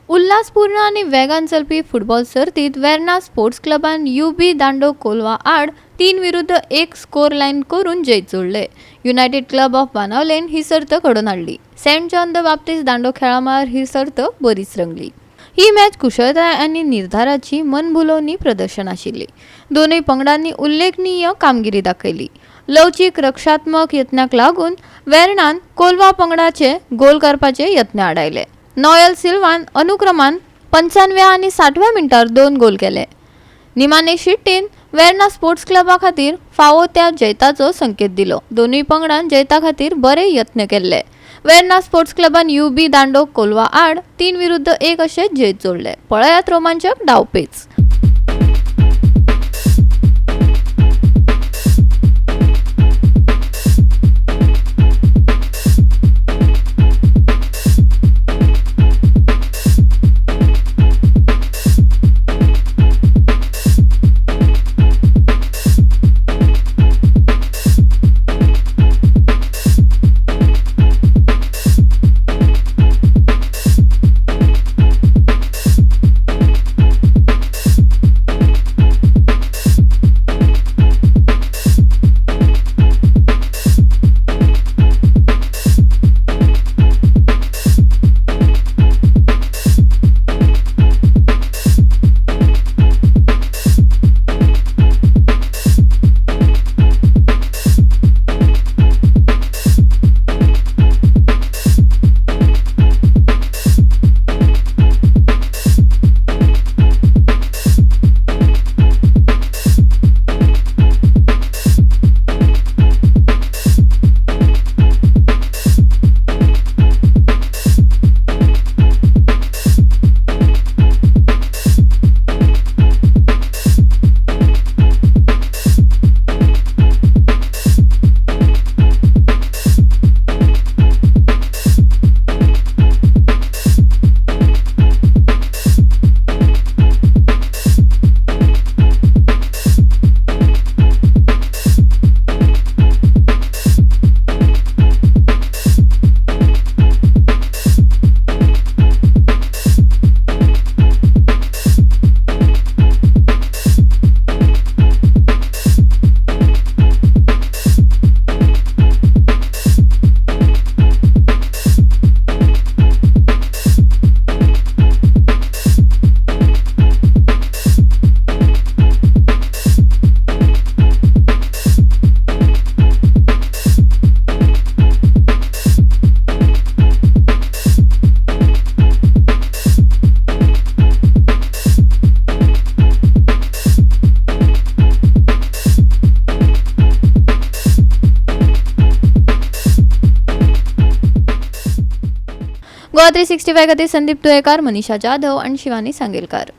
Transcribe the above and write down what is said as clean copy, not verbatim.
उल्हासपूर्ण आनी वेगान चलपी फुटबॉल सर्तीत वेर्णा स्पोर्ट्स क्लबान यूबी दांडो कोलवा आड 3-1 स्कोर लायन करून जैत जोडले. युनायटेड क्लब ऑफ बाणावलेन ही सर्त घडोवन हाडली. सेंट जॉन the बाप्तिस्ट दांडो खेळामळार ही सर्त बरीच रंगली. ही मॅच कुशळताय आनी निर्धाराची मनभुलोवणी प्रदर्शन आशिल्ली. दोनूय पंगडांनी उल्लेखनीय कामगिरी दाखयली. लवचीक रक्षात्मक यत्नाक लागून वेर्णान कोलवा पंगडाचे गोल करपाचे यत्न आडायले. नॉयल सिल्वान अनुक्रमान 95व्या आनी 60व्या मिनटार 2 गोल केले. निमाणे शिट्टीन वेर्णा स्पोर्ट्स क्लबा खातीर फावो त्या जैताचो संकेत दिलो. दोनूय पंगडान जैता खातीर बरे यत्न केल्ले. वेर्णा स्पोर्ट्स क्लबान यूबी दांडो कोलवा आड 3-1 अशें जैत जोडले. पळयात रोमांचक डावपेच. गोवा 365 खातीर संदीप तुयेकार, मनीषा जाधव आनी शिवानी सांगेलकार.